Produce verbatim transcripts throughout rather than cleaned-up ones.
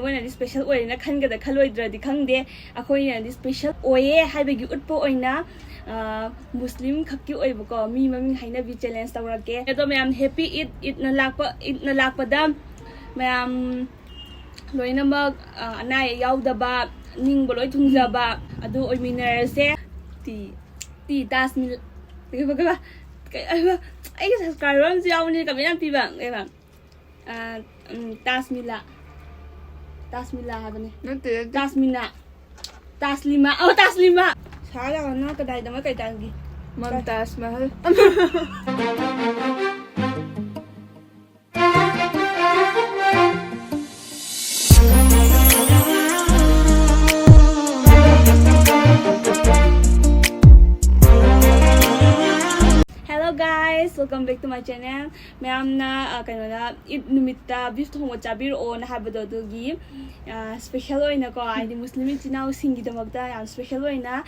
ꯃꯣꯏꯅꯗꯤ ꯁ꯭ꯄꯦꯁꯦꯜ ꯑꯣꯏꯔꯦꯅ ꯈꯟꯒꯗ꯭ꯔꯥ ꯈꯜꯂꯣꯏꯗ꯭ꯔꯗꯤ ꯈꯪꯗꯦ꯫ ꯑꯩꯈꯣꯏꯅꯗꯤ ꯁ꯭ꯄꯦꯁꯦꯜ ꯑꯣꯏꯌꯦ ꯍꯥꯏꯕꯒꯤ ꯎꯠꯄ ꯑꯣꯏꯅ, ꯑ, ꯃꯨꯁꯂꯤꯝ ꯈꯛꯀꯤ ꯑꯣꯏꯕꯀꯣ ꯃꯤ ꯃꯃꯤꯡ ꯍꯥꯏꯅꯕꯤ ꯆꯦꯂꯦꯟꯖ ꯇꯧꯔꯛꯀꯦ꯫ ꯑꯗꯣ ꯃꯌꯥꯝ ꯍꯦꯄꯤ ꯏꯠ, ꯏꯠꯅ ꯂꯥꯛꯄ, ꯏꯠꯅ ꯂꯥꯛꯄꯗ ꯃꯌꯥꯝ ꯂꯣꯏꯅꯃꯛ, ꯑ, ꯑꯅꯥ ꯑꯌꯦꯛ ꯌꯥꯎꯗꯕ, ꯅꯤꯡꯕ ꯂꯣꯏ ꯊꯨꯡꯖꯕ ꯑꯗꯨ ꯑꯣꯏꯃꯤꯟꯅꯔꯁꯦ꯫ ꯇꯤ, ꯇꯤ ꯇꯥꯖ ꯃꯤꯜ-, ꯀꯩꯕ, ꯀꯩꯕ? ꯀꯩ-, ꯑꯩꯒꯤ ꯁꯕꯁꯀ꯭ꯔꯥꯏꯕꯔ ꯑꯃꯁꯨ ꯌꯥꯎꯕꯅꯤ, ꯀꯃꯦꯟ ꯌꯥꯝ ꯄꯤꯕ꯫ ꯀꯩꯕ? ꯑ, ꯎꯝ, ꯇꯥꯖ ꯃꯤꯂꯥ꯫ ꯇꯥꯖ ꯃꯤꯂꯥ ꯍꯥꯏꯕꯅꯦ꯫ ꯅꯠꯇꯦ, ꯅꯠꯇꯦ꯫ ꯇꯥꯖ ꯃꯤꯅꯥ꯫ ꯇꯥꯖ ꯂꯤꯃꯥ꯫ ꯑꯣ, ꯇꯥꯖ ꯂꯤꯃꯥ꯫ ꯁꯥꯍ ꯖꯍꯥꯟꯅ ꯀꯗꯥꯏꯗ ꯑꯃ ꯀꯩ ꯇꯥꯡꯒꯤ? Mumtaz Mahal. Hello guys, welcome back to my channel. ꯃꯌꯥꯝꯅ, ꯑ, ꯀꯩꯅꯣꯗ, ꯏꯠ ꯅꯨꯃꯤꯠꯇ ꯕꯤꯐ ꯊꯣꯡꯕ ꯆꯥꯕꯤꯔꯛꯑꯣꯅ ꯍꯥꯏꯕꯗꯣ, ꯑꯗꯨꯒꯤ, ꯑ, ꯁ꯭ꯄꯦꯁꯦꯜ ꯑꯣꯏꯅꯀꯣ, ꯍꯥꯏꯗꯤ ꯃꯨꯁꯂꯤꯝ ꯏꯆꯤꯟ ꯏꯅꯥꯎꯁꯤꯡꯒꯤꯗꯃꯛꯇ ꯌꯥꯝ ꯁ꯭ꯄꯦꯁꯦꯜ ꯑꯣꯏꯅ,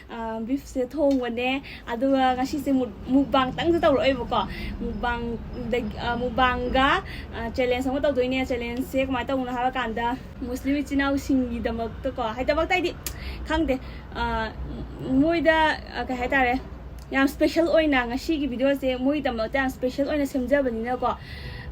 ꯑ, ꯕꯤꯐꯁꯦ ꯊꯣꯡꯕꯅꯦ꯫ ꯑꯗꯨꯒ ꯉꯁꯤꯁꯦ ꯃꯨꯛ-, ꯃꯨꯛꯕꯥꯡꯇꯪꯁꯨ ꯇꯧꯔꯛꯑꯣꯏꯕꯀꯣ꯫ ꯃꯨꯛꯕꯥꯡꯗꯒꯤ, ꯑ, ꯃꯨꯛꯕꯥꯡꯒ, ꯑ, ꯆꯦꯂꯦꯟꯖ ꯑꯃ ꯇꯧꯗꯣꯏꯅꯦ꯫ ꯆꯦꯂꯦꯟꯖꯁꯦ ꯀꯃꯥꯏꯅ ꯇꯧꯕꯅꯣ ꯍꯥꯏꯕ ꯀꯥꯟꯗ, ꯃꯨꯁꯂꯤꯝ ꯏꯆꯤꯟ ꯏꯅꯥꯎꯁꯤꯡꯒꯤꯗꯃꯛꯇꯀꯣ, ꯍꯥꯏꯗꯃꯛꯇ ꯍꯥꯏꯗꯤ, ꯈꯪꯗꯦ, ꯑ, ꯃꯣꯏꯗ, ꯑ, ꯀꯩ ꯍꯥꯏꯇꯥꯔꯦ, ꯌꯥꯝ ꯁ꯭ꯄꯦꯁꯦꯜ ꯑꯣꯏꯅ ꯉꯁꯤꯒꯤ ꯚꯤꯗꯤꯑꯣꯁꯦ ꯃꯣꯏꯒꯤꯗꯃꯛꯇ ꯌꯥꯝ ꯁ꯭ꯄꯦꯁꯦꯜ ꯑꯣꯏꯅ ꯁꯦꯝꯖꯕꯅꯤꯅꯀꯣ,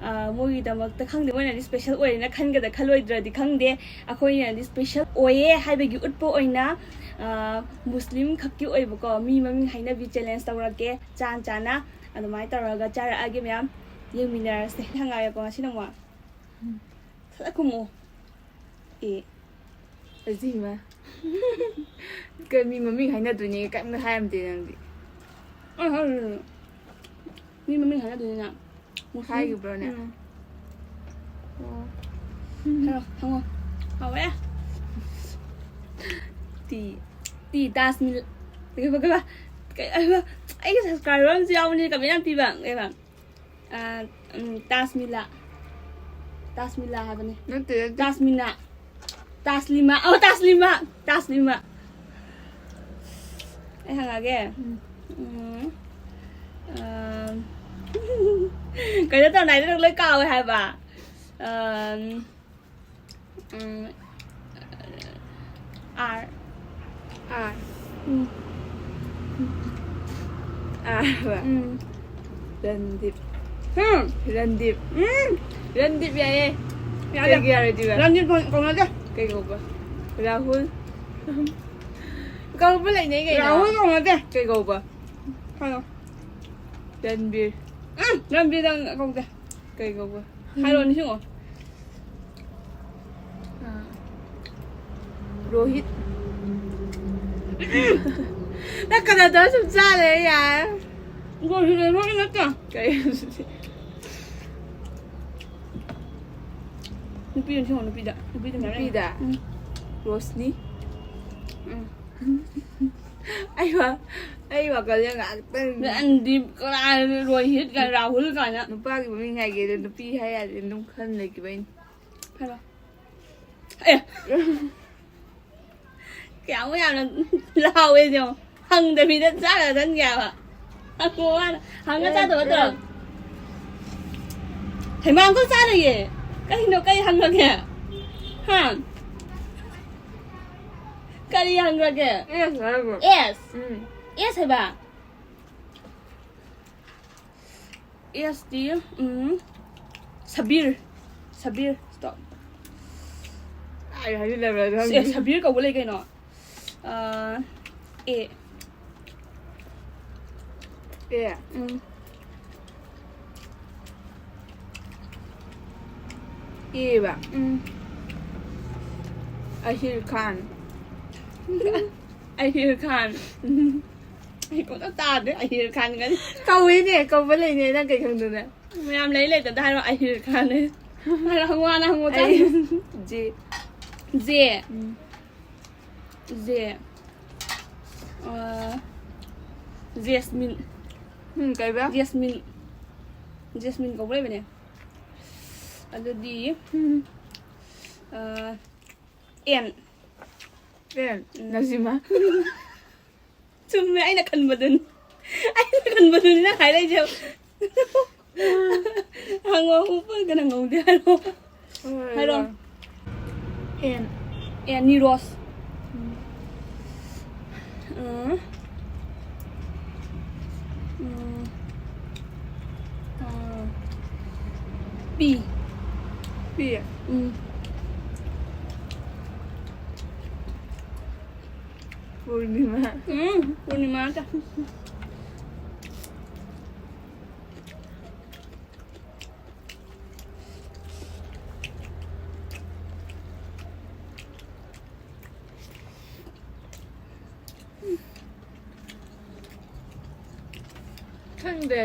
ꯑ, ꯃꯣꯏꯒꯤꯗꯃꯛꯇ ꯈꯪꯗꯦ, ꯃꯣꯏꯅꯗꯤ ꯁ꯭ꯄꯦꯁꯦꯜ ꯑꯣꯏꯔꯦꯅ ꯈꯟꯒꯗ꯭ꯔꯥ ꯈꯜꯂꯣꯏꯗ꯭ꯔꯗꯤ ꯈꯪꯗꯦ, ꯑꯩꯈꯣꯏꯅꯗꯤ ꯁ꯭ꯄꯦꯁꯦꯜ ꯑꯣꯏꯌꯦ ꯍꯥꯏꯕꯒꯤ ꯎꯠꯄ ꯑꯣꯏꯅ, ꯑ, ꯃꯨꯁꯂꯤꯝ ꯈꯛꯀꯤ ꯑꯣꯏꯕꯀꯣ ꯃꯤ ꯃꯃꯤꯡ ꯍꯥꯏꯅꯕꯤ ꯆꯦꯂꯦꯟꯖ ꯇꯧꯔꯛꯀꯦ꯫ ꯆꯥꯟ ꯆꯥꯅ ꯑꯗꯨꯃꯥꯏꯅ ꯇꯧꯔꯒ ꯆꯥꯔꯛꯑꯒꯦ ꯃꯌꯥꯝ, ꯌꯦꯡꯃꯤꯟꯅꯔꯁꯦ꯫ ꯍꯪꯉꯛꯑꯒꯦꯀꯣ ꯉꯁꯤꯅ ꯑꯃꯨꯛ꯫ ꯎꯝ꯫ ꯁꯠ ꯈꯨꯝꯃꯣ꯫ ꯑꯦ꯫ ꯑꯖꯤꯃ꯫ ꯀ-, ꯃꯤ ꯃꯃꯤꯡ ꯍꯥꯏꯅꯗꯣꯏꯅꯦ ꯀꯔꯤꯝꯇ ꯍꯥꯏꯔꯝꯗꯦ ꯅꯪꯗꯤ꯫ ꯑ, ꯍꯥꯏꯔꯨꯔꯦ꯫ ꯃꯤ ꯃꯃꯤꯡ ꯍꯥꯏꯅꯗꯣꯏꯅꯤꯅ꯫ ꯃꯨꯁꯂꯤꯝ꯫ ꯍꯥꯏꯈꯤꯕ꯭ꯔꯣꯅꯦ? ꯎꯝ꯫ ꯑꯣ꯫ ꯍꯥꯏꯔꯣ, ꯍꯪꯉꯣ꯫ ꯍꯥꯎꯋꯦ꯫ ꯇꯤ, ꯇꯤ ꯇꯥꯖ ꯃꯤꯜ-, ꯀꯩꯕ, ꯀꯩꯕ? ꯀꯩ-, ꯀꯩꯕ? ꯑꯩꯒꯤ ꯁꯕꯁꯀ꯭ꯔꯥꯏꯕꯔ ꯑꯃꯁꯨ ꯌꯥꯎꯕꯅꯤ, ꯀꯃꯦꯟ ꯌꯥꯝ ꯄꯤꯕ꯫ ꯀꯩꯕ? ꯑ, ꯎꯝ, ꯇꯥꯖ ꯃꯤꯂꯥ꯫ ꯇꯥꯖ ꯃꯤꯂꯥ ꯍꯥꯏꯕꯅꯦ꯫ ꯅꯠꯇꯦ, ꯅꯠꯇꯦ꯫ ꯇꯥꯖ ꯃꯤꯅꯥ꯫ ꯇꯥꯖ ꯂꯤꯃꯥ꯫ ꯑꯣ, ꯇꯥꯖ ꯂꯤꯃꯥ꯫ ꯇꯥꯖ ꯂꯤꯃꯥ꯫ ꯑꯩ ꯍꯪꯉꯛꯑꯒꯦ꯫ ꯎꯝ꯫ ꯎꯝ꯫ ꯑꯝ꯫ ꯀꯩꯅꯣ ꯇꯧꯅ ꯍꯥꯏꯗꯣ ꯅꯪ ꯂꯣꯏ ꯀꯥꯎꯋꯦ ꯍꯥꯏꯕ꯫ ꯑꯝ꯫ ꯎꯝ, ꯑꯥꯔ꯫ ꯑꯥꯔ꯫ ꯎꯝ, ꯑꯥꯔ ꯍꯥꯏꯕ꯫ ꯎꯝ꯫ ꯔꯟꯗꯤꯞ꯫ ꯎꯝ, ꯔꯟꯗꯤꯞ꯫ ꯎꯝ꯫ ꯔꯟꯗꯤꯞ ꯌꯥꯏꯌꯦ꯫ ꯌꯥꯗꯦ꯫ ꯀꯩꯒꯤ ꯌꯥꯔꯣꯏꯗꯣꯏꯕ? ꯔꯟꯗꯤꯞ ꯀꯧ-, ꯀꯧꯅꯗꯦ꯫ ꯀꯩ ꯀꯧꯕ? ꯔꯥꯍꯨꯜ꯫ ꯀꯧꯕ ꯂꯩꯅꯩ ꯀꯩꯅꯣ꯫ ꯔꯥꯍꯨꯜ ꯀꯧꯅꯗꯦ꯫ ꯀꯩ ꯀꯧꯕ? ꯍꯥꯏꯔꯣ꯫ ꯔꯟꯕꯤꯔ꯫ ꯎꯝ, ꯔꯟꯕꯤꯔꯗꯪ ꯀꯧꯗꯦ꯫ ꯀꯩ ꯀꯧꯕ? ꯍꯥꯏꯔꯣ, ꯅꯤꯡꯁꯤꯡꯉꯣ꯫ ꯔꯣꯍꯤꯠ꯫ ꯅꯪ ꯀꯅꯥꯗ ꯁꯨꯝ ꯆꯥꯔꯦ ꯌꯥꯔꯦ꯫ ꯔꯣꯍꯤꯠ ꯔꯣꯍꯤꯠ ꯅꯠꯇꯦ꯫ ꯀꯩ? ꯅꯨꯄꯤꯗ ꯅꯤꯡꯁꯤꯡꯉꯣ, ꯅꯨꯄꯤꯗ꯫ ꯅꯨꯄꯤꯗ ꯃꯌꯥꯝ ꯂꯩ꯫ ꯅꯨꯄꯤꯗ? ꯎꯝ꯫ ꯔꯣꯁꯅꯤ꯫ ꯎꯝ꯫ ꯑꯩ ꯋꯥ-, ꯑꯩ ꯋꯥꯈꯜꯁꯦ ꯉꯥꯛꯇꯪ꯫ ꯔꯟꯗꯤꯞ ꯀꯅꯥ, ꯔꯣꯍꯤꯠ ꯀꯥꯏꯅ, ꯔꯥꯍꯨꯜ ꯀꯥꯏꯅ꯫ ꯅꯨꯄꯥꯒꯤ ꯃꯃꯤꯡ ꯍꯥꯏꯒꯦ ꯑꯗꯣ ꯅꯨꯄꯤ ꯍꯥꯏ ꯌꯥꯗꯦ ꯑꯗꯨꯝ ꯈꯟ ꯂꯩꯈꯤꯕꯩꯅꯤ꯫ ꯍꯥꯏꯔꯣ꯫ ꯑꯦ꯫ ꯀꯌꯥꯃꯨꯛ ꯌꯥꯝꯅ ꯂꯥꯎꯋꯦ ꯌꯦꯡꯉꯣ꯫ ꯍꯪꯗꯕꯤꯗ ꯆꯥꯔ ꯆꯪꯒꯦ ꯍꯥꯏꯕ꯫ ꯍꯪꯉꯣ ꯍꯥꯏꯅ꯫ ꯍꯪꯉ ꯆꯥꯗꯕ ꯅꯠꯇ꯭ꯔꯣ? ꯍꯩꯃꯥ, ꯑꯝꯇ ꯆꯥꯔꯣꯏꯌꯦ꯫ ꯀꯩꯅꯣ, ꯀꯩ ꯍꯪꯉꯒꯦ? ꯍꯥ? ꯀꯔꯤ ꯍꯪꯉꯒꯦ? ꯑꯦꯁ ꯍꯥꯏꯕ꯫ ꯑꯦꯁ꯫ ꯎꯝ꯫ ꯑꯦꯁ ꯍꯥꯏꯕ? ꯑꯦꯁꯇꯤ, ꯎꯝ, ꯁꯕꯤꯔ꯫ ꯁꯕꯤꯔ, stop꯫ ꯑꯩ ꯍꯥꯏꯖꯤꯜꯂꯕ꯭ꯔꯥ ꯑꯦ, ꯈꯪꯗꯦ꯫ ꯁꯕꯤꯔ ꯀꯧꯕ ꯂꯩ ꯀꯩꯅꯣ꯫ ꯑꯥ, ꯑꯦ꯫ ꯑꯦ꯫ ꯎꯝ꯫ ꯑꯦꯕ꯫ ꯎꯝ꯫ ꯑꯍꯤꯔ ꯈꯥꯟ꯫ ꯑꯍꯤꯔ ꯈꯥꯟ꯫ ꯑꯩ ꯀꯣꯟꯅ ꯇꯥꯗꯦ, ꯑꯍꯤꯔ ꯈꯥꯟꯒꯅꯤ꯫ ꯀꯧꯏꯅꯦ, ꯀꯧꯕ ꯂꯩꯅꯦ, ꯅꯪ ꯀꯩ ꯈꯪꯗꯣꯏꯅꯦ? ꯃꯌꯥꯝ ꯂꯩ ꯂꯩꯇꯗ ꯍꯥꯏꯔꯣ, ꯑꯍꯤꯔ ꯈꯥꯟ꯫ ꯍꯥꯏꯔꯣ, ꯍꯪꯉꯣ, ꯍꯥꯟꯅ ꯍꯪꯉꯣ, ꯑꯩ ꯆꯥꯅꯤ꯫ ꯖꯦ꯫ ꯖꯦ꯫ ꯎꯝ꯫ ꯖꯦ꯫ ꯑꯥ, ꯖꯦꯁꯃꯤꯟ꯫ ꯎꯝ, ꯀꯩꯕ? ꯖꯦꯁꯃꯤꯟ꯫ ꯖꯦꯁꯃꯤꯟ ꯀꯧꯕ ꯂꯩꯕꯅꯦ꯫ ꯑꯗꯨꯗꯤ, ꯑꯥ, ꯑꯦꯟ꯫ ꯑꯦꯟ꯫ ꯅꯖꯤꯃꯥ꯫ ꯆꯨꯝꯃꯦ, ꯑꯩꯅ ꯈꯟꯕꯗꯨꯅꯤ꯫ ꯑꯩꯅ ꯈꯟꯕꯗꯨꯅꯤ ꯅꯪ ꯍꯥꯏꯔꯛꯏꯁꯦ꯫ ꯍꯪꯉꯣ, ꯎꯞꯄꯒꯅ ꯉꯧꯗꯦ ꯍꯥꯏꯔꯣ꯫ ꯍꯥꯏꯔꯣ꯫ ꯑꯦꯟ꯫ ꯑꯦꯟ, ꯅꯤꯔꯣꯁ꯫ ꯎꯝ꯫ ꯎꯝ꯫ ꯑꯥ꯫ ꯄꯤ꯫ ꯄꯤ꯫ ꯎꯝ꯫ ꯄꯨꯔꯅꯤꯃꯥ꯫ ꯎꯝ, ꯄꯨꯔꯅꯤꯃꯥ ꯅꯠꯇꯦ꯫ ꯈꯪꯗꯦ꯫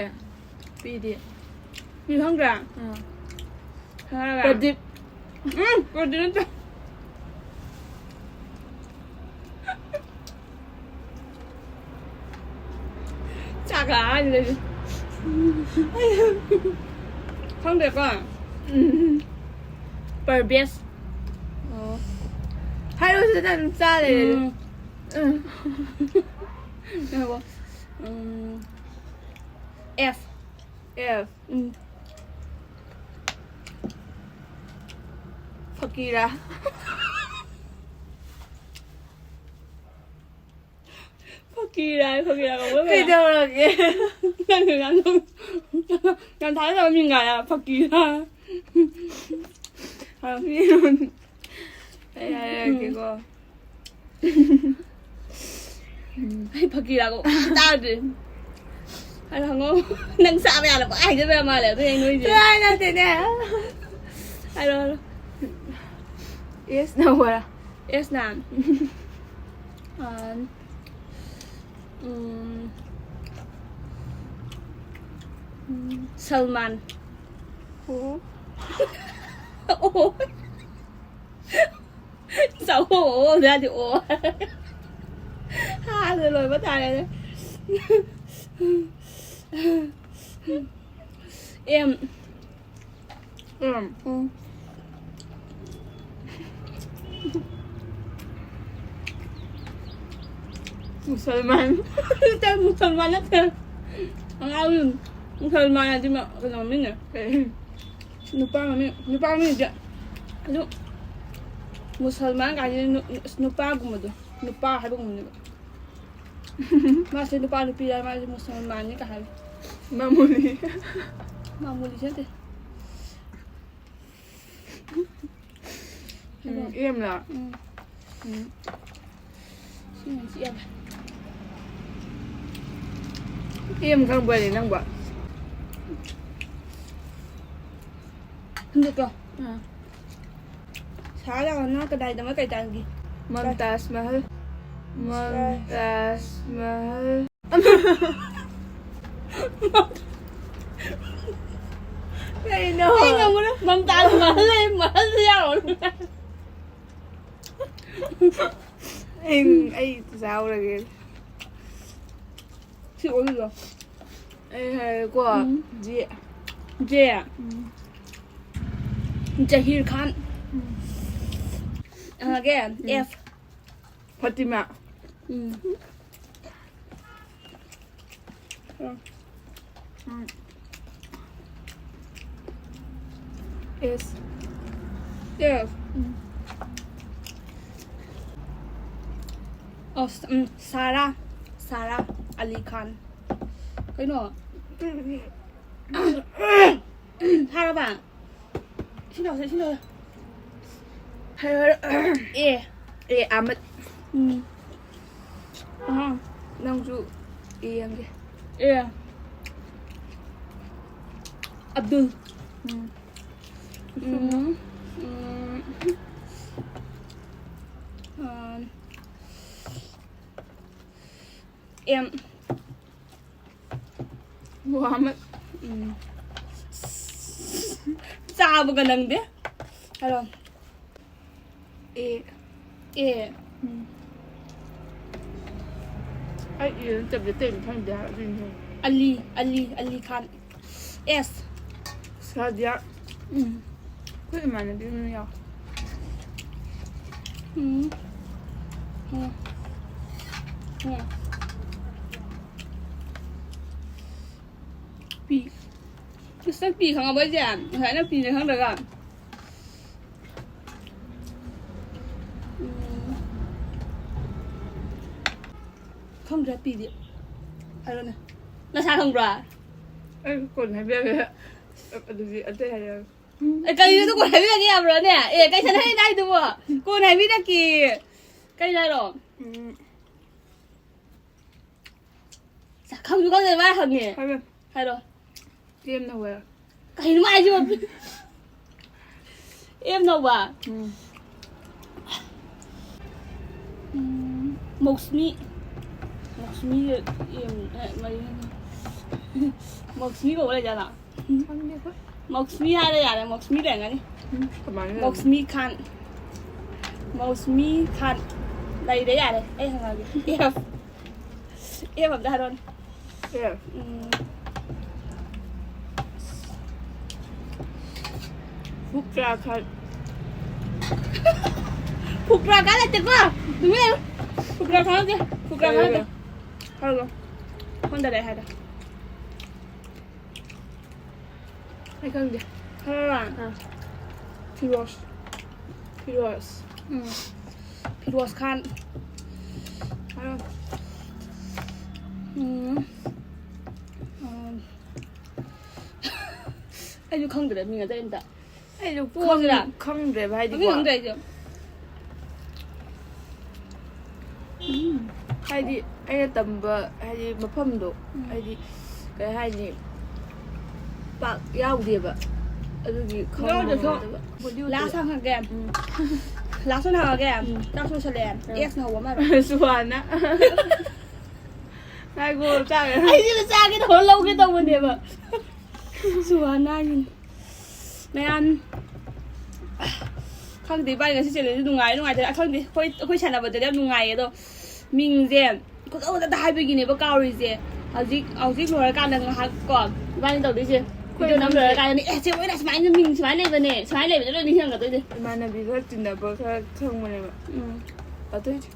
ꯄꯤꯗꯤ꯫ ꯃꯤ ꯈꯪꯗ꯭ꯔꯥ? ꯑꯥ꯫ ꯈꯪꯉꯒ꯫ ꯄ꯭ꯔꯗꯤꯞ꯫ ꯎꯝ, ꯄ꯭ꯔꯗꯤꯞ ꯅꯠꯇꯦ꯫ ꯆꯥꯛ ꯂꯥꯝꯃꯛꯑꯅꯤ ꯑꯩꯗꯤ꯫ ꯈꯪꯗ꯭ꯔꯦꯀꯣ? ꯎꯝ꯫ ꯄꯔꯕꯦꯁ꯫ ꯑꯣ꯫ ꯍꯥꯏꯔꯣ, ꯁꯤꯗ ꯑꯗꯨꯝ ꯆꯥ ꯂꯩꯔꯦ꯫ ꯎꯝ꯫ ꯎꯝ꯫ ꯉꯥꯏꯈꯣ꯫ ꯎꯝ꯫ ꯑꯦꯐ꯫ ꯑꯦꯐ꯫ ꯎꯝ꯫ ꯐꯀꯤꯔꯥ꯫ ꯐꯀꯤꯔꯥ, ꯐꯀꯤꯔꯥ ꯀꯧꯕ ꯂꯩꯕ꯭ꯔꯥ? ꯀꯩꯗꯧꯔꯒꯦ? ꯅꯪ ꯌꯥꯝ ꯅꯣꯛ-, ꯌꯥꯝ ꯊꯥꯖꯗꯕ ꯃꯤꯡ ꯍꯥꯏꯔ ꯐꯀꯤꯔꯥ꯫ ꯑꯩ ꯍꯥꯏꯔꯛꯑꯒꯦꯀꯣ꯫ ꯑꯩ ꯐꯀꯤꯔꯥ ꯀꯧꯕ ꯇꯥꯗ꯭ꯔꯤ꯫ ꯑꯗꯣ ꯍꯪꯉꯣ꯫ ꯅꯪ ꯆꯥꯕ ꯌꯥꯅꯕ ꯍꯥꯏꯖꯕ ꯌꯥꯝ ꯃꯥꯜꯂꯦ, ꯑꯗꯨ ꯑꯩ ꯅꯣꯏꯁꯦ꯫ ꯀꯥꯏ ꯅꯠꯇꯦꯅꯦ꯫ ꯍꯥꯏꯔꯣ, ꯍꯥꯏꯔꯣ꯫ ꯑꯦꯁꯅ ꯍꯧꯕꯔꯥ? ꯑꯦꯁꯅ꯫ ꯑꯝ, ꯎꯝ, ꯎꯝ, ꯁꯜꯃꯥꯟ꯫ ꯑꯣ꯫ ꯑꯣ꯫ ꯆꯥꯎꯑꯣ ꯌꯥꯗꯦ ꯑꯣ꯫ ꯍꯥꯟꯅ ꯂꯣꯏꯕ ꯇꯥꯔꯦꯅꯦ꯫ ꯑꯦꯝ꯫ ꯎꯝ꯫ ꯎꯝ꯫ ꯃꯨꯁꯜꯃꯥꯟ꯫ ꯅꯠꯇꯦ, ꯃꯨꯁꯜꯃꯥꯟ ꯅꯠꯇꯦ꯫ ꯑꯉꯥꯡ ꯃꯨꯁꯜꯃꯥꯟ ꯍꯥꯏꯗꯤ ꯃ-, ꯀꯩꯅꯣ ꯃꯃꯤꯡꯅꯦ꯫ ꯀꯩ? ꯅꯨꯄꯥ ꯃꯃꯤꯡ, ꯅꯨꯄꯥ ꯃꯃꯤꯡꯁꯦ ꯑꯗꯨꯝ ꯃꯨꯁꯜꯃꯥꯟ ꯀꯥꯏꯁꯦ ꯅꯨ-, ꯑꯁ, ꯅꯨꯄꯥꯒꯨꯝꯕꯗꯣ, ꯅꯨꯄꯥ ꯍꯥꯏꯕꯒꯨꯝꯕꯅꯦꯕ꯫ ꯃꯥꯁꯦ ꯅꯨꯄꯥ ꯅꯨꯄꯤ ꯍꯥꯏ, ꯃꯥꯁꯦ ꯃꯨꯁꯜꯃꯥꯟꯅꯤ ꯀꯥꯏ ꯍꯥꯏꯕ꯫ ꯃꯥꯃꯨꯂꯤ꯫ ꯃꯥꯃꯨꯂꯤꯁꯨ ꯅꯠꯇꯦ꯫ ꯎꯝ, ꯏꯔꯦꯝꯂꯥ꯫ ꯎꯝ꯫ ꯎꯝ꯫ ꯁꯤ ꯌꯥꯝ ꯆꯤꯛꯑꯦ꯫ ꯏꯔꯦꯝ ꯈꯪꯕ꯭ꯔꯅꯦ ꯅꯪꯕꯣ? ꯍꯟꯗꯛꯀꯣ꯫ ꯑꯥ꯫ ꯁꯥꯍ ꯖꯍꯥꯟꯅ ꯀꯗꯥꯏꯗ ꯑꯃ ꯀꯩ ꯇꯥꯡꯒꯤ? ꯃꯝꯇꯥꯖ ꯃꯍꯜ꯫ ꯃꯝꯇꯥꯖ ꯃꯍꯜ꯫ ꯀꯩꯅꯣ? ꯑꯩ ꯉꯝꯃꯔꯣꯏ꯫ ꯃꯝꯇꯥꯖ ꯃꯍꯜ ꯂꯩ, ꯃꯍꯜꯗ ꯌꯥꯎꯔꯣ꯫ ꯑꯩ, ꯑꯩ ꯆꯥꯎꯔꯒꯦ꯫ ꯁꯤ ꯑꯣꯏꯗꯣꯏꯔꯣ? ꯑꯩ ꯍꯥꯏꯔꯦꯀꯣ꯫ ꯎꯝ꯫ ꯖꯦ꯫ ꯖꯦ꯫ ꯎꯝ꯫ ꯖꯍꯤꯔ ꯈꯥꯟ꯫ ꯎꯝ꯫ ꯍꯪꯉꯒꯦ꯫ ꯎꯝ꯫ ꯑꯦꯐ꯫ ꯐꯥꯇꯤꯃꯥ꯫ ꯎꯝ꯫ ꯎꯝ꯫ ꯎꯝ꯫ ꯑꯦꯁ꯫ ꯑꯦꯁ꯫ ꯎꯝ꯫ ꯑꯣ, ꯁ-, ꯎꯝ, ꯁꯥꯔꯥ꯫ ꯁꯥꯔꯥ ꯑꯂꯤ ꯈꯥꯟ꯫ ꯀꯩꯅꯣ? ꯍꯥꯏꯔꯕ? ꯏꯁꯤꯡ ꯂꯥꯎꯁꯦ, ꯏꯁꯤꯡ ꯂꯥꯎꯁꯦ꯫ ꯍꯥꯏꯔꯣ, ꯍꯥꯏꯔꯣ꯫ ꯑꯦ꯫ ꯑꯦ ꯑꯍꯃꯗ꯫ ꯎꯝ꯫ ꯑꯍꯥ꯫ ꯅꯪꯁꯨ ꯑꯦ ꯌꯦꯡꯒꯦ꯫ ꯑꯦ꯫ ꯑꯕꯗꯨꯜ꯫ ꯎꯝ꯫ ꯎꯝ꯫ ꯎꯝ꯫ ꯎꯝ꯫ ꯑꯦꯝ꯫ ꯃꯨꯍꯝꯃꯗ꯫ ꯎꯝ꯫ ꯆꯥꯕꯒ ꯅꯪꯗꯦ꯫ ꯍꯥꯏꯔꯣ꯫ ꯑꯦ꯫ ꯑꯦ꯫ ꯎꯝ꯫ ꯑꯩ ꯑꯦ ꯅꯠꯇꯕꯗꯤ ꯑꯇꯩ ꯑꯃ ꯈꯪꯗꯦ ꯍꯥꯏꯕ ꯑꯗꯨꯏꯅꯦ꯫ ꯑꯂꯤ, ꯑꯂꯤ, ꯑꯂꯤ ꯈꯥꯟ꯫ ꯑꯦꯁ꯫ ꯁꯥꯗꯤꯌꯥ꯫ ꯎꯝ꯫ ꯑꯩꯈꯣꯏ ꯏꯃꯥꯟꯅꯕꯤ ꯑꯃ ꯌꯥꯎ꯫ ꯎꯝ꯫ ꯎꯝ꯫ ꯎꯝ꯫ ꯄꯤ꯫ ꯑꯁ, ꯅꯪ ꯄꯤ ꯈꯪꯉꯕꯣ ꯑꯩꯁꯦ? ꯉꯁꯥꯏꯅ ꯄꯤꯅꯦ ꯈꯪꯗ꯭ꯔꯒ꯫ ꯎꯝ꯫ ꯈꯪꯗ꯭ꯔꯦ ꯄꯤꯗꯤ꯫ ꯍꯥꯏꯔꯣꯅꯦ꯫ ꯅꯁꯥ ꯈꯪꯕ꯭ꯔꯥ? ꯑꯩ ꯀꯣꯟꯅ ꯍꯥꯏꯕꯤꯔꯒꯦ꯫ ꯑꯗꯨꯗꯤ ꯑꯇꯩ ꯍꯥꯏꯔꯛꯑꯒꯦ꯫ ꯑꯦ, ꯀꯩꯅꯣ ꯑꯗꯨ ꯀꯣꯟꯅ ꯍꯥꯏꯕꯤꯔꯒꯦ ꯌꯥꯕ꯭ꯔꯣꯅꯦ? ꯑꯦ, ꯀꯩ ꯁꯥꯟꯅ ꯍꯥꯏꯅ ꯍꯥꯏꯗꯨꯕꯣ? ꯀꯣꯟꯅ ꯍꯥꯏꯕꯤꯔꯛꯀꯦ꯫ ꯀꯩ ꯍꯥꯏꯔꯣ? ꯎꯝ꯫ ꯈꯪꯁꯨ ꯈꯪꯗꯅ ꯃꯥ ꯍꯪꯉꯦ꯫ ꯍꯥꯏꯔꯣ꯫ ꯍꯥꯏꯔꯣ꯫ ꯇꯦꯝꯅ ꯍꯧꯋꯦ꯫ ꯀꯩꯅꯣ ꯃꯥ ꯍꯥꯏꯁꯤꯕꯣ? ꯑꯦꯝ ꯅꯧꯕ꯫ ꯎꯝ꯫ ꯎꯝ, ꯃꯧꯁꯃꯤ꯫ ꯃꯧꯁꯃꯤ ꯑꯦꯝ, ꯑꯦ, ꯃꯔꯤ꯫ ꯃꯧꯁꯃꯤ ꯀꯧꯕ ꯂꯩꯖꯥꯠꯂꯣ? ꯈꯪꯗꯦ ꯑꯩꯈꯣꯏ꯫ ꯃꯧꯁꯃꯤ ꯍꯥꯏꯔ ꯌꯥꯔꯦ, ꯃꯧꯁꯃꯤ ꯂꯩꯔꯝꯒꯅꯤ꯫ ꯎꯝ, ꯀꯃꯥꯏꯅ ꯂꯩꯔꯝꯒꯅꯤ? ꯃꯧꯁꯃꯤ ꯈꯥꯟ꯫ ꯃꯧꯁꯃꯤ ꯈꯥꯟ꯫ ꯂꯩꯔꯦ ꯌꯥꯔꯦ, ꯑꯩ ꯍꯪꯉꯛꯑꯒꯦ꯫ ꯑꯦꯐ꯫ ꯑꯦꯐ ꯑꯝꯇ ꯍꯥꯏꯔꯛꯑꯣꯅꯦ꯫ ꯑꯦ꯫ ꯎꯝ꯫ ꯐꯨꯀ꯭ꯔꯥ ꯈꯥꯟ꯫ ꯐꯨꯀ꯭ꯔꯥ ꯈꯥꯟ ꯅꯠꯇꯦꯀꯣ꯫ ꯇꯨꯃꯤꯟ ꯂꯩꯌꯨ꯫ ꯐꯨꯀ꯭ꯔꯥ ꯈꯥꯟ ꯅꯠꯇꯦ꯫ ꯐꯨꯀ꯭ꯔꯥ ꯈꯥꯟ ꯅꯠꯇꯦ꯫ ꯀꯩꯅꯣ? ꯍꯥꯏꯔꯣ꯫ ꯁꯣꯝꯗ ꯂꯩ ꯍꯥꯏꯔꯣ꯫ ꯑꯩ ꯈꯪꯗꯦ꯫ ꯈꯔ꯫ ꯑꯥ꯫ ꯐꯤꯔꯣꯁ꯫ ꯐꯤꯔꯣꯁ꯫ ꯎꯝ꯫ ꯐꯤꯔꯣꯁ ꯈꯥꯟ꯫ ꯍꯥꯏꯔꯣ꯫ ꯎꯝ꯫ ꯎꯝ꯫ ꯑꯩꯁꯨ ꯈꯪꯗ꯭ꯔꯦ ꯃꯤꯡ ꯑꯇꯩ ꯑꯝꯇ꯫ ꯑꯩꯁꯨ ꯈꯪꯗ꯭ꯔꯥ? ꯈꯪ-, ꯈꯪꯗ꯭ꯔꯦꯕ, ꯍꯥꯏꯗꯤꯀꯣ꯫ ꯃꯃꯤꯡ ꯈꯪꯗ꯭ꯔꯦ ꯑꯩꯁꯨ꯫ ꯎꯝ꯫ ꯍꯥꯏꯗꯤ ꯑꯩꯅ ꯇꯝꯕ, ꯍꯥꯏꯗꯤ ꯃꯐꯝꯗꯣ, ꯎꯝ꯫ ꯍꯥꯏꯗꯤ ꯀꯩ ꯍꯥꯏꯅꯤ, ꯄꯥꯛ ꯌꯥꯎꯗꯦꯕ꯫ ꯑꯗꯨꯒꯤ ꯌꯥꯎꯗ꯭ꯔꯁꯨ ꯈꯪꯉꯝꯒꯗꯕ꯫ ꯂꯥꯁ ꯍꯪꯉꯒꯦ꯫ ꯎꯝ꯫ ꯂꯥꯁ ꯑꯣꯏꯅ ꯍꯪꯉꯒꯦ꯫ ꯎꯝ꯫ ꯆꯥꯛꯁꯨ ꯂꯣꯏꯁꯜꯂꯦ꯫ ꯎꯝ꯫ ꯑꯦꯁꯅ ꯍꯧꯕ ꯑꯃ ꯍꯥꯏꯔꯣ꯫ ꯁꯨꯍꯥꯅ꯫ ꯉꯥꯏꯈꯣ, ꯆꯥꯒꯦ꯫ ꯑꯩꯁꯤꯅ ꯆꯥꯒꯦ ꯇꯧꯔ ꯂꯧꯒꯦ ꯇꯧꯕꯅꯦꯕ꯫ ꯁꯨꯍꯥꯅ ꯍꯥꯏꯁꯤꯅꯤ꯫ ꯃꯌꯥꯝ, ꯈꯪꯗꯦ, ꯏꯕꯥꯅꯤ ꯉꯁꯤ ꯆꯦꯜꯂꯤꯁꯦ ꯅꯨꯡꯉꯥꯏ ꯅꯨꯡꯉꯥꯏꯇꯦ ꯈꯪꯗꯦ꯫ ꯑꯩꯈꯣꯏ, ꯑꯩꯈꯣꯏ ꯁꯥꯟꯅꯕꯗꯗꯤ ꯌꯥꯝ ꯅꯨꯡꯉꯥꯏꯌꯦ, ꯑꯗꯣ ꯃꯤꯡꯁꯦ ꯈꯨꯇꯧ ꯈꯨꯇꯧꯗ ꯍꯥꯏꯕꯒꯤꯅꯦꯕ ꯀꯥꯎꯔꯤꯁꯦ꯫ ꯍꯧꯖꯤꯛ, ꯍꯧꯖꯤꯛ ꯂꯣꯏꯔꯀꯥꯟꯗ ꯉꯥꯏꯍꯥꯛ ꯀꯣ ꯏꯕꯥꯅꯤ ꯇꯧꯗꯣꯏꯁꯦ꯫ ꯑꯩꯈꯣꯏ ꯚꯤꯗꯤꯑꯣ ꯅꯝ ꯂꯣꯏꯔꯀꯥꯟꯗꯅꯦ, "ꯑꯦ, ꯆꯦ, ꯃꯣꯏꯅ ꯁꯨꯃꯥꯏꯅ ꯃꯤꯡ ꯁꯨꯃꯥꯏꯅ ꯂꯩꯕꯅꯦ, ꯁꯨꯃꯥꯏꯅ ꯂꯩꯕꯅꯦ", ꯂꯣꯏ ꯅꯤꯡꯁꯤꯡꯉꯛꯀꯗꯣꯏꯅꯦ꯫ ꯏꯃꯥꯟꯅꯕꯤ ꯈꯔ ꯇꯤꯟꯅꯕ ꯈꯔ ꯈꯪꯕꯅꯦꯕ꯫ ꯎꯝ꯫ ꯑꯇꯩꯗꯤ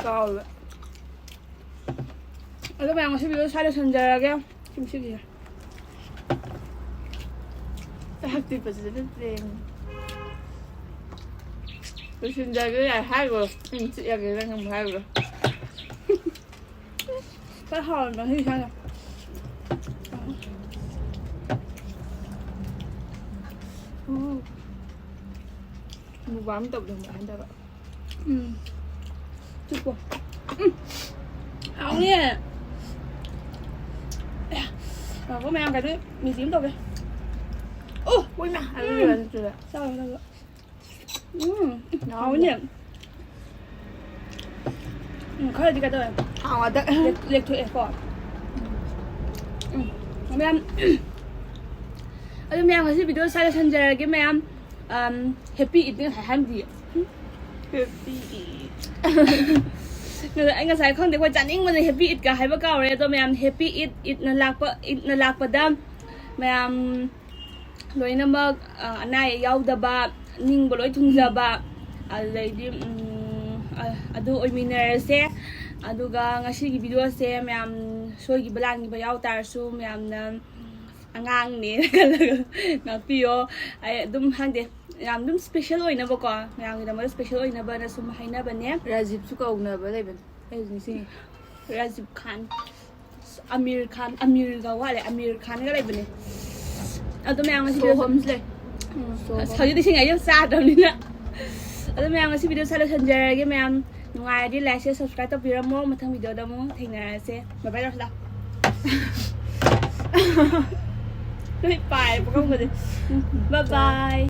ꯀꯥꯎꯋꯦꯕ꯫ ꯑꯗꯣ ꯃꯌꯥꯝ, ꯉꯁꯤ ꯚꯤꯗꯤꯑꯣ ꯁ꯭ꯋꯥꯏꯗ ꯂꯣꯏꯁꯤꯟꯖꯔꯒꯦ꯫ ꯁꯤꯃ ꯁꯤꯒꯤꯁꯦ꯫ ꯆꯥꯛꯇꯤ ꯐꯖꯅ ꯂꯦꯡꯉꯤ꯫ ꯂꯣꯏꯁꯤꯟꯖꯒꯦ ꯌꯥꯏ ꯍꯥꯏꯈ꯭ꯔꯣ꯫ ꯑꯩꯅ ꯆꯤꯛꯑꯒꯦ ꯅꯪ ꯑꯃꯨꯛ ꯍꯥꯏꯈ꯭ꯔꯣ꯫ ꯈꯔ ꯍꯥꯎꯔꯝꯃꯦ ꯉꯁꯤ ꯏꯟꯁꯥꯡꯁꯦ꯫ ꯎꯝ꯫ ꯃꯨꯛꯕꯥꯡ ꯇꯧꯕꯗꯣ ꯍꯥꯏꯅ ꯇꯧꯕ꯫ ꯎꯝ꯫ ꯆꯨꯞꯄꯣ꯫ ꯎꯝ꯫ ꯍꯥꯎꯅꯤꯌꯦ꯫ ꯑꯌꯥ꯫ ꯉꯥꯏꯈꯣ ꯃꯌꯥꯝ ꯀꯩꯅꯣ ꯃꯤꯁꯤ ꯑꯃ ꯇꯧꯒꯦ꯫ ꯑꯣ! ꯎꯏꯃꯥ! ꯎꯝ꯫ ꯑꯗꯨꯗꯤ ꯆꯨꯔꯦ꯫ ꯆꯥꯎ, ꯆꯥꯎ, ꯆꯥꯎ꯫ ꯎꯝ꯫ ꯍꯥꯎꯅꯦ꯫ ꯎꯝ, ꯈꯔꯗꯤ ꯀꯩꯗꯧꯋꯦ? ꯍꯥꯎ ꯉꯥꯛꯇ꯫ ꯂꯦꯛ-, ꯂꯦꯛꯊꯣꯛꯑꯦꯀꯣ꯫ ꯎꯝ꯫ ꯃꯌꯥꯝ, ꯑꯗꯨ ꯃꯌꯥꯝ ꯉꯁꯤ video ꯁ꯭ꯋꯥꯏꯗ ꯂꯣꯏꯁꯤꯟꯖꯔꯒꯦ ꯃꯌꯥꯝ꯫ ꯑꯝ, happy eating ꯉꯁꯥꯏ ꯍꯥꯏꯔꯝꯗꯤꯌꯦ꯫ Happy eat꯫ ꯑꯩ ꯉꯁꯥꯏ ꯈꯪꯗꯦ, ꯑꯩꯈꯣꯏ ꯆꯥꯅꯤꯡꯕꯅ happy eatꯀ ꯍꯥꯏꯕ ꯀꯥꯎꯔꯦ꯫ ꯑꯗꯣ ꯃꯌꯥꯝ happy eat, eatꯅ ꯂꯥꯛꯄ, eatꯅ ꯂꯥꯛꯄꯗ ꯃꯌꯥꯝ ꯂꯣꯏꯅꯃꯛ, ꯑ, ꯑꯅꯥ ꯑꯌꯦꯛ ꯌꯥꯎꯗꯕ, ꯅꯤꯡꯕ ꯂꯣꯏ ꯊꯨꯡꯖꯕ, ꯑꯗꯨꯗꯩꯗꯤ, ꯎꯝ, ꯑ-, ꯑꯗꯨ ꯑꯣꯏꯃꯤꯟꯅꯔꯁꯦ꯫ ꯑꯗꯨꯒ ꯉꯁꯤꯒꯤ videoꯁꯦ ꯃꯌꯥꯝ ꯁꯣꯏꯈꯤꯕ ꯂꯥꯟꯈꯤꯕ ꯌꯥꯎ ꯇꯥꯔꯁꯨ ꯃꯌꯥꯝꯅ ꯑꯉꯥꯡꯅꯦ ꯈꯜꯂꯒ ꯉꯥꯛꯄꯤꯌꯣ꯫ ꯑꯩ ꯑꯗꯨꯝ ꯈꯪꯗꯦ, ꯌꯥꯝ ꯑꯗꯨꯝ special ꯑꯣꯏꯅꯕꯀꯣ, ꯃꯌꯥꯝꯒꯤꯗꯃꯛꯇ special ꯑꯣꯏꯅꯕꯅ ꯁꯨꯝ ꯍꯥꯏꯅꯕꯅꯦ꯫ ꯔꯥꯖꯤꯕꯁꯨ ꯀꯧꯅꯕ ꯂꯩꯕꯅꯦ꯫ ꯑꯩ ꯍꯧꯖꯤꯛ ꯅꯤꯡꯁꯤꯡꯉꯦ꯫ ꯔꯥꯖꯤꯕ ꯈꯥꯟ꯫ ꯑꯃꯤꯔ ꯈꯥꯟ, ꯑꯃꯤꯔꯒ ꯋꯥꯠꯂꯦ, ꯑꯃꯤꯔ ꯈꯥꯟꯒ ꯂꯩꯕꯅꯦ꯫ ꯑꯗꯣ ꯃꯌꯥꯝ ꯉꯁꯤ ꯁꯣꯍꯝꯁꯨ ꯂꯩ꯫ ꯎꯝ, ꯁꯣꯍꯝ꯫ ꯑꯁ, ꯍꯧꯖꯤꯛꯇꯤ ꯏꯁꯤꯡ ꯑꯩ ꯌꯥꯝ ꯆꯥꯗ꯭ꯔꯕꯅꯤꯅ꯫ ꯑꯗꯣ ꯃꯌꯥꯝ ꯉꯁꯤ video ꯁ꯭ꯋꯥꯏꯗ ꯂꯣꯏꯁꯤꯟꯖꯔꯒꯦ꯫ ꯃꯌꯥꯝ ꯅꯨꯡꯉꯥꯏꯔꯗꯤ like, share, subscribe ꯇꯧꯕꯤꯔꯝꯃꯣ꯫ ꯃꯊꯪ videoꯗ ꯑꯃꯨꯛ ꯊꯦꯡꯅꯔꯁꯦ꯫ Bye bye ꯇꯧꯔꯁꯤ ꯂꯥꯎ꯫ ꯂꯣꯏ ꯄꯥꯏ ꯄꯨꯈꯝꯒꯁꯦ꯫ Bye bye꯫